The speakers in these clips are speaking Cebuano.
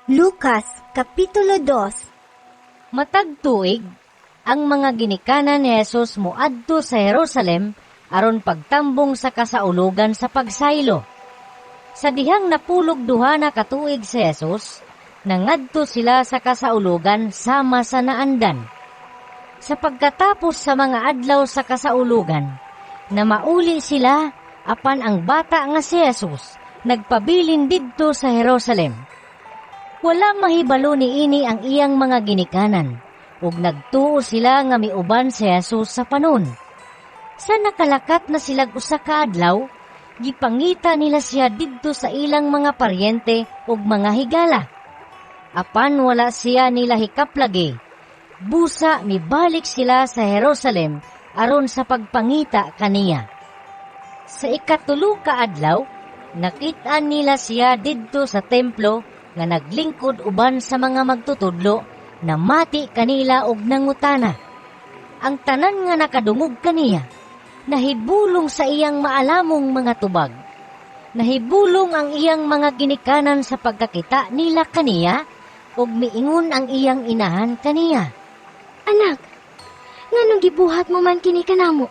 Lucas, Kapitulo 2. Matag tuig, ang mga ginikanan ni Jesus moadto sa Jerusalem aron pagtambong sa kasaulugan sa pagsaylo. Sa dihang 12 na katuig si Jesus, nangadto sila sa kasaulugan sama sa naandan. Sa pagkatapos sa mga adlaw sa kasaulugan, namauli sila, apan ang bata nga si Jesus nagpabilin didto sa Jerusalem. Wala mahibalo niini ang iyang mga ginikanan, ug nagtuo sila nga miuban si Jesus sa panon. Sa nakalakat na sila usa ka adlaw, gipangita nila siya didto sa ilang mga paryente ug mga higala. Apan wala siya nila hikaplagi. Busa mibalik sila sa Jerusalem aron sa pagpangita kaniya. Sa 3 ka adlaw, nakit-an nila siya didto sa templo nga naglingkod uban sa mga magtutudlo, namati kanila og nangutana. Ang tanan nga nakadungog kaniya, nahibulong sa iyang maalamong mga tubag. Nahibulong ang iyang mga ginikanan sa pagkakita nila kaniya, ug miingon ang iyang inahan kaniya, "Anak, nganong gibuhat mo man kini kanamo?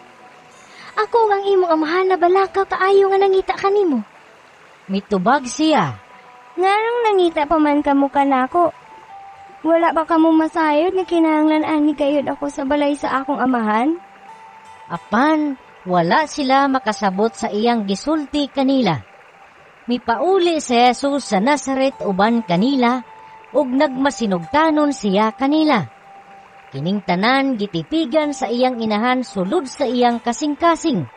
Ako ug ang imong amahan nabalaka kaayo nga nangita kanimo." Mitubag siya, "Nganong nangita pa man kamo kanako? Wala ba kamo masayod nga kinahanglan ani gayud ako sa balay sa akong amahan?" Apan wala sila makasabot sa iyang gisulti kanila. Mipauli si Jesus sa Nazaret uban kanila ug nagmasinugtanon siya kanila. Kining tanan gitipigan sa iyang inahan sulod sa iyang kasing-kasing.